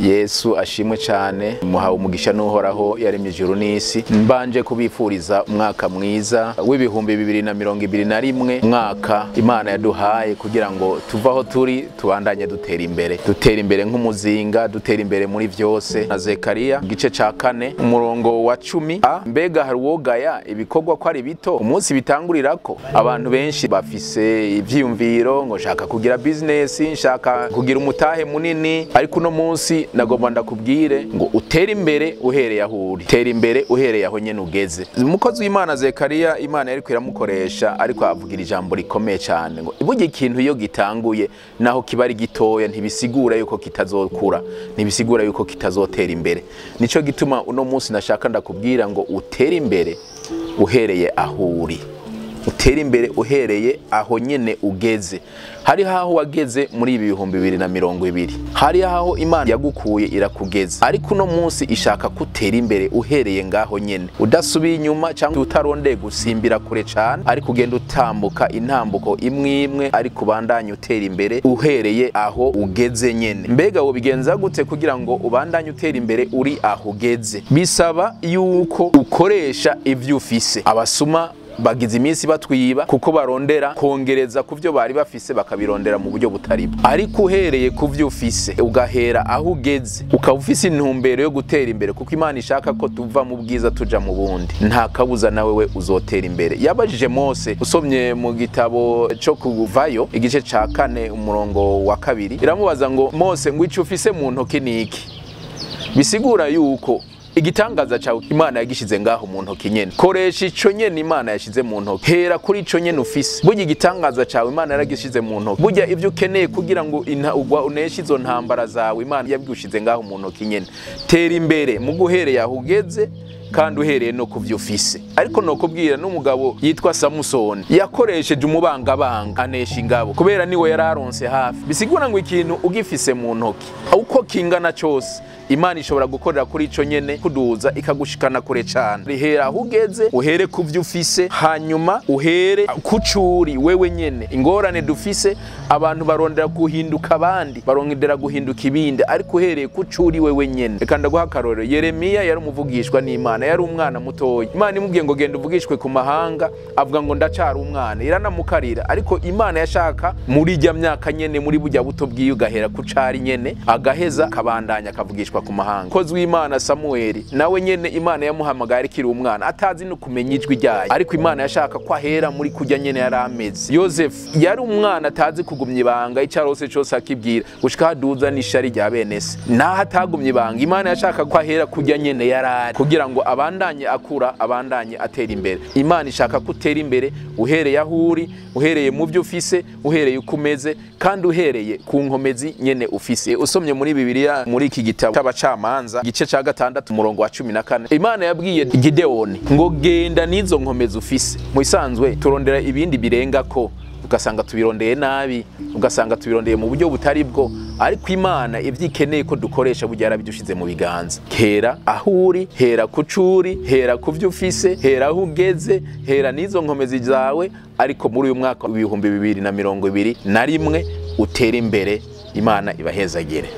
Yesu ashimwe cyane, muhawe umugisha n'Uhoraho yaremye ijuru n'isi. Mbanje kubifuriza umwaka mwiza w'2021, umwaka Imana yaduhaye kugira ngo tuve aho turi tubandanye dutera imbere, dutera imbere nk'umuzinga, dutera imbere muri vyose. Na Zekariya igice ca 4 umurongo wa 10 a, mbega hari uwogaya ibikorwa ko ari bito umunsi bitangurirako. Abantu benshi bafise ivyiyumviro ngo nshaka kugira business, nshaka kugira umutahe munini, ariko uno munsi nagomba ndakubwire ngo utere imbere uhereye aho uri, tera imbere uhereye aho nyene ugeze. Umukozi w'Imana Zekariya, Imana yariko iramukoresha, ariko avugira ijambo rikomeye cyane ngo burya ikintu iyo gitanguye naho kiba ari gitoya ntibisigura yuko kitazokura, ntibisigura yuko kitazotera imbere. Nico gituma uno munsi nashaka ndakubwira ngo utere imbere uhereye aho uri, utere imbere uhereye aho nyene ugeze. Hari aho wageze muri 2020, hari aho Imana yagukuye irakugeza, ariko uno munsi ishaka kutera imbere uhereye ngaho nyene, udasubiye inyuma cyangwa utarondeye gusimbira kure cyane, ariko ugenda utambuka intambuko imwe imwe, ariko ubandanye utera imbere uhereye aho ugeze nyene. Mbega wobigenza gute kugira ngo ubandanye utera imbere uri aho ugeze? Bisaba yuko ukoresha ivyo ufise. Abasuma bagize iminsi batwiba kuko barondera kongereza kuvyo bari bafise, bakabirondera mu buryo butari bwo. Ariko uhereye kuvyo ufise, ugahera aho ugeze, ukaba ufise intumbero yo gutera imbere, kuko Imana ishaka ko tuva mu bwiza tuja mu bundi, nta kabuza nawe we uzotera imbere. Yabajije Mose, usomye mu gitabo cyo kuvayo igice ca 4 umurongo wa 2, iramubaza ngo Mose, ngo ico ufise mu ntoki niki? Bisigura yuko igitangaza cyawe Imana yagishize ngaho mu ntoki nyene. Koresha ico nyene Imana yashize mu ntoki, hera kuri ico nyene ufise. Burya igitangaza cyawe Imana yaragishize mu ntoki, burya ivyo ukeneye kugira ngo uneshe izo ntambara zawe Imana yabigushize ngaho mu ntoki nyene. Tera imbere mu guhereye aho ugeze, kandi uhereye no kuvyo ufise. Ariko nokubwira n'umugabo yitwa Samusoni yakoresheje umubangabanga anesha ingabo, kubera niwe yararonse hafi. Bisigura ngo ikintu ugifise mu ntoki uko kingana cyose, Imana ishobora gukorera kuri ico nyene kuduza ikagushikana kure cyane. Rihera aho ugeze, uhere kuvyo ufise, hanyuma uhere kucuri wewe nyene. Ingorane dufise, abantu barondera guhinduka abandi, barondera guhinduka ibindi, ariko uhereye kucuri wewe nyene. Reka ndaguha akarorero. Yeremiya yari umuvugishwa n'Imana, yari umwana mutoya. Imana imubwiye ngo genda uvugishwe ku mahanga, avuga ngo ndacara umwana, iranamukarira. Ariko Imana yashaka muri jya myaka nyene, muri bujya buto bwiyo, gahera kucari nyene, agaheza kabandanya akavugishwa ku mahanga. Kozi w'Imana Samueli nawe nyene Imana yamuhamagaye akiri umwana, atazi no kumenya ijwi ryayo, ariko Imana yashaka ko ahera muri kujya nyene yari ameze. Yosefu yari umwana atazi kugumya ibanga, icarose cose akibwira, gushika haduza n'ishari rya bene se. Naho atagumye ibanga, Imana yashaka ko ahera kujya nyene yarari, kugira ngo abandanye akura, abandanye atera imbere. Imana ishaka ko utera imbere uhereye aho uri, uhereye mu byo ufise, uhereye uko umeze, kandi uhereye ku nkomezi nyene ufise. Usomye muri Bibiliya muri iki gitabo c'abacamanza igice ca 6 umurongo wa 14, Imana yabwiye Gideoni ngo genda n'izo nkomezi ufise. Mu isanzwe turondera ibindi birenga ko, ugasanga tubirondeye nabi, ugasanga tubirondeye mu buryo butari bwo, ariko Imana ivyikeneye ko dukoresha burya yarabidushize mu biganza. Hera aho uri, hera kucuri, hera kuvyo ufise, hera aho ugeze, hera n'izo nkomezi zawe, ariko muri uyu mwaka w'2021 utere imbere. Imana ibahezagire.